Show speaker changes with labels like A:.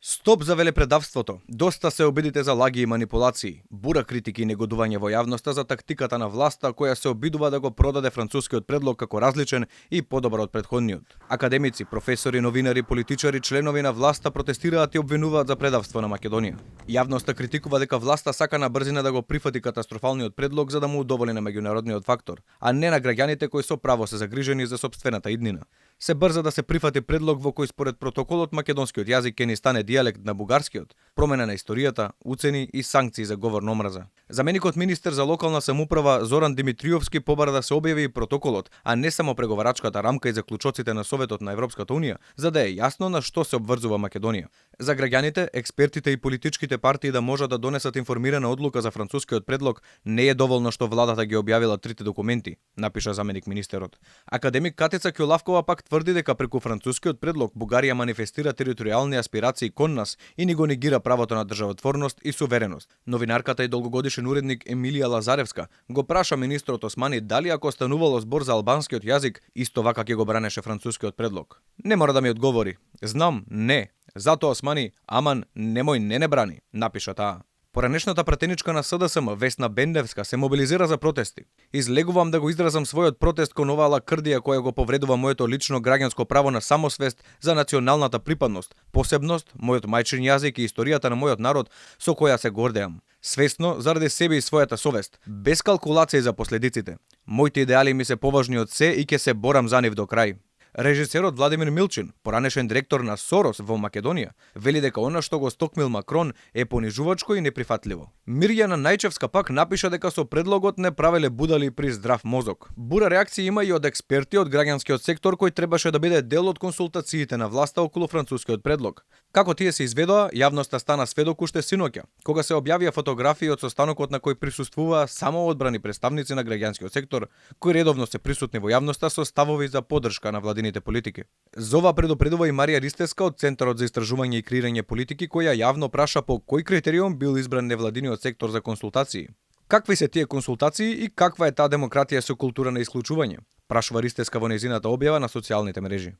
A: Стоп за велепредавството. Доста се обидите за лаги и манипулации. Бура критики и негодување во јавноста за тактиката на власта која се обидува да го продаде францускиот предлог како различен и подобар од претходниот. Академици, професори, новинари, политичари, членови на власта протестираат и обвинуваат за предавство на Македонија. Јавноста критикува дека власта сака на брзина да го прифати катастрофалниот предлог за да му удоволи на меѓународниот фактор, а не на граѓаните кои со право се загрижени за сопствената иднина. Се брза да се прифати предлог во кој според протоколот македонскиот јазик ќе ни стане дијалект на бугарскиот, промена на историјата, уцени и санкции за говор на омраза. Заменикот министер за локална самоуправа Зоран Димитриовски побара да се објави и протоколот, а не само преговарачката рамка и заклучоците на Советот на Европската унија, за да е јасно на што се обврзува Македонија. За граѓаните, експертите и политичките партии да можат да донесат информирана одлука за францускиот предлог, не е доволно што владата ги објавила трите документи, напиша заменик министерот. Академик Катица Ќолавкова пак тврди дека преку францускиот предлог Бугарија манифестира територијални аспирации кон нас и ни го негира правото на државотворност и сувереност. Новинарката и долгогодишен уредник Емилија Лазаревска го праша министрот Османи дали ако станувало збор за албанскиот јазик, исто вака ќе го бранеше францускиот предлог. Не мора да ми одговори. Знам, не. Затоа Османи, аман, немој не брани, напиша таа. Поранешната пратеничка на СДСМ, Весна Бендевска, се мобилизира за протести. Излегувам да го изразам својот протест кон оваа лакрдија која го повредува моето лично граѓанско право на самосвест за националната припадност, посебност, мојот мајчин јазик и историјата на мојот народ со која се гордеам. Свесно, заради себе и својата совест, без калкулации за последиците. Моите идеали ми се поважни од се и ќе се борам за нив до крај. Режисерот Владимир Милчин, поранешен директор на Сорос во Македонија, вели дека она што го стокмил Макрон е понижувачко и неприфатливо. Мирјана Најчевска пак напиша дека со предлогот не правеле будали при здрав мозок. Бура реакција има и од експерти од граѓанскиот сектор кој требаше да биде дел од консултациите на власта околу францускиот предлог. Како тие се изведоа, јавноста стана сведок уште синоќа, кога се објавија фотографии од состанокот на кој присуствуваа само одбрани представници на граѓанскиот сектор, кои редовно се присутни во јавноста со ставови за поддршка на владините политики. За ова предупредува и Марија Ристевска од Центарот за истражување и креирање политики, која јавно праша по кој критериум бил избран невладиниот сектор за консултации. Какви се тие консултации и каква е таа демократија со култура на исклучување? Прашува Ристевска во нејзината објава на социјалните мрежи.